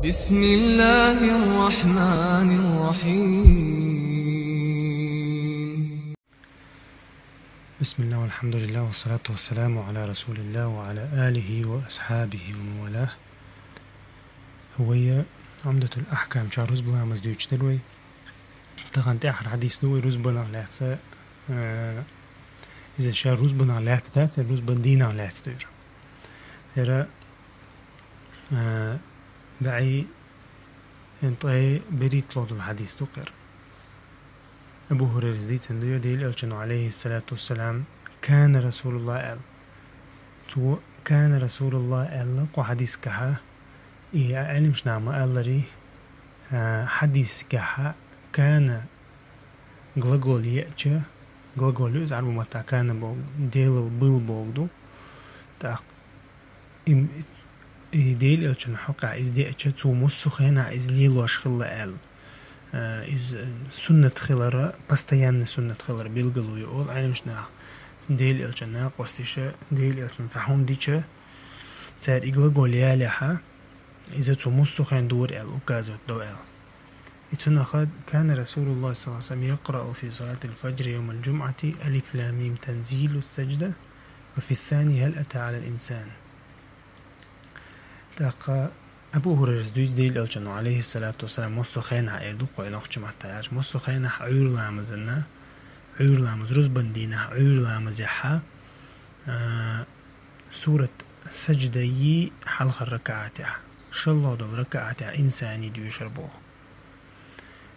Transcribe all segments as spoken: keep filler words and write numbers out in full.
بسم الله الرحمن الرحيم. بسم الله والحمد لله والصلاة والسلام على رسول الله وعلى آله وأصحابه ومن والاه. هو عمدة الأحكام شهر رزب الله مزدوج دلوي. تغن تأخر حديث دوي رزبنا لاتسا، آه، إذا شهر رزبنا لاتس دات رزبن دينا لاتس دور. ترى، آه، بعي انطي بريت لود الحديث دو قر. أبو هريرة زيت سندو ديل ألشنو عليه الصلاة والسلام: كان رسول الله أل. تو كان رسول الله أل قو حديث كحا. إيه علم شنعم ألري، آه، حديث كحا كان глагол еъча, глагол из арбу матта кана бог, делал был богду. Так, им, и дел элчун хьокъа из деъча, цу муссу хена из лилош хилла аьл. Э, из, э, суннат хилара, постоянный суннат хилара билгалу ю ол алимшна. Дел элчун накъостиша, дел элчун цахун дича, цар и глагол яляха, иза цу муссу хен дур аьл, указывать до аьл. И цунаха: كان رسول الله صلى الله عليه وسلم يقرأ في صلاة الفجر يوم الجمعة ألف لام ميم تنزيل السجدة، وفي الثاني هل أتى على الإنسان. Так, Абу Хурайрас дуйз дил элчану, алейхи салату вассалам, муссу хена эр ду къой нохчи матта яч. Муссу хена уьр ламазана, уьр ламаз рузбан дина, уьр ламаз яха, а, сурат саджда йи хьалхар ракаатя, шалло дол ракаатя инсани дуьшар бо.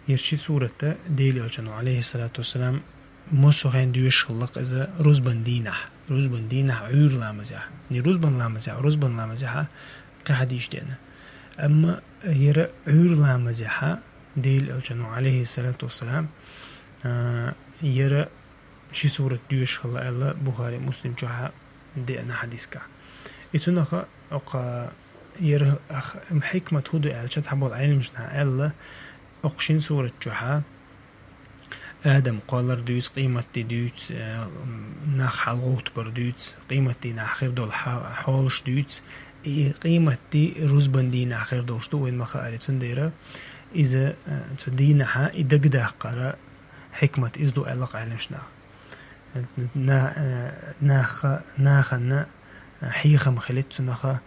Ер ши сурата дел элчану, алейхи салату вассалам, муссу хен дуьш хиллак иза рузбан динах. Рузбан динах уьр ламазя. Не рузбан ламазя, рузбан ламазя ха кхе хадиш дена. Амма ер уьр ламазя ха дел элчану, алейхи салату вассалам, а, ер ши сурат дуьш хилла аьлла Бухари, Муслим чуха деана хадиска. И цунаха окъа ер ах-, м, хикмат худу аьлча, цхьабол алимшна аьлла, окъ шин сурат чуха Адам кхоллар дуьйц, къиматди дуьйц, э, нах хьалгӀут бар дуьйц, къиматди нах хир дол ха-, хьолуш дуьйц, и къиматди рузбан динах хир долуш ду, вайн ма хаари, цундера иза, э, цу динаха и дагдаккхара хикмат из ду аьлла алимшнах. На-, э, наха-, нахана, э, хьехам хилит цунаха,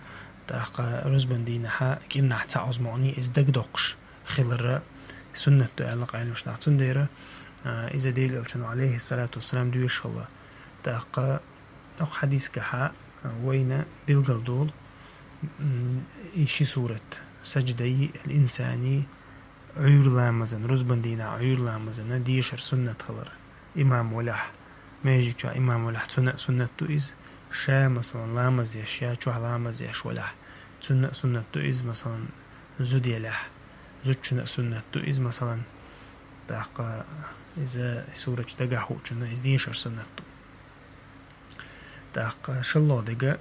тӀаккха рузбан динахьа кӀирнахь ца Ӏузмани иза дагдоккхуш хилара суннат ду аьлла алимшнах. Цундера, э, иза дел элчану, алейхи салату вассалам, дуьш хилла. ТӀаккха окъ хадискахьа, э, вайна билгал долу, м, и ши сурат, саджда йи ал инсани, уьр ламазан, рузбан дина уьр ламазана дешар суннат хилар. Имам валахь, межик чу имам валахь, цуна суннат ду из. Ша, масалан, ламаз еш, я чохь ламаз еш валахь, цуна суннат ду из, масалан, зуд елахь, зудчуна суннат ду из, масалан. ТӀаккха иза сурачу дагахь хуучуна из дешар суннат ду. ТӀаккха шалло дега,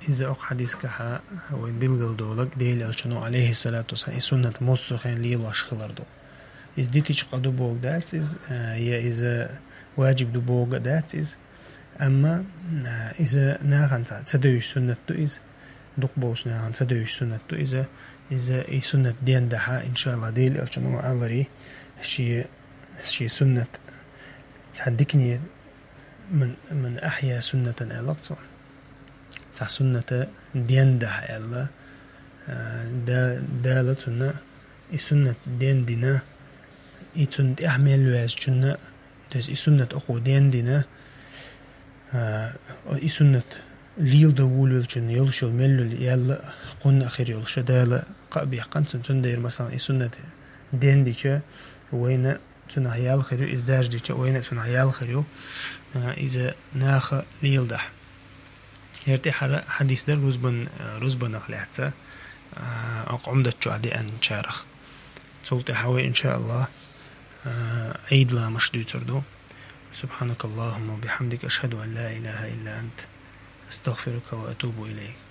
иза окъ хадискахьа вайн билгал долаг, дел элчану, алейхи салату вассалам, и суннат муссу хен лелош хилар ду. Из дитича къа ду бог дац из, а, я иза ваджиб ду бога дац из. Амма, а, иза наханца ца девиш суннат ду из, дукъ болуш наханца ца девиш суннат ду иза. Иза и суннат ден дахьа, иншалла, дел элчану аллари ши, ши суннат цхьа дикне, ман, ман ахья суннатан аьлла цо. Цхьа сунната ден дахьа аьлла, а, да-, Дала цунна и суннат ден дина, и цунна тӀехь мел ваьзчунна, то есть и суннат окхо ден дина, а, и суннат лил дан вулвелчунна йолуш йолу мел йолу яьлла кхунна а хир йолуша Дала кхаъ бехкан цунна. Цундела, масалан, и суннат ден дича, вайна цунах ял хир ю, иза даждича вайна цунах ял хир ю, а, иза наха лелдахь. Ер тӀехьара хьадис дар рузбан, а, рузбанах лаьцна, а, окъ Ӏумдаччохь деанчарах. Цул тӀаьхьа вай, иншааллах, а, Ӏийд ламаш дуьйцур ду. سبحانك اللهم وبحمدك، أشهد أن لا إله إلا أنت، أستغفرك وأتوب إليك.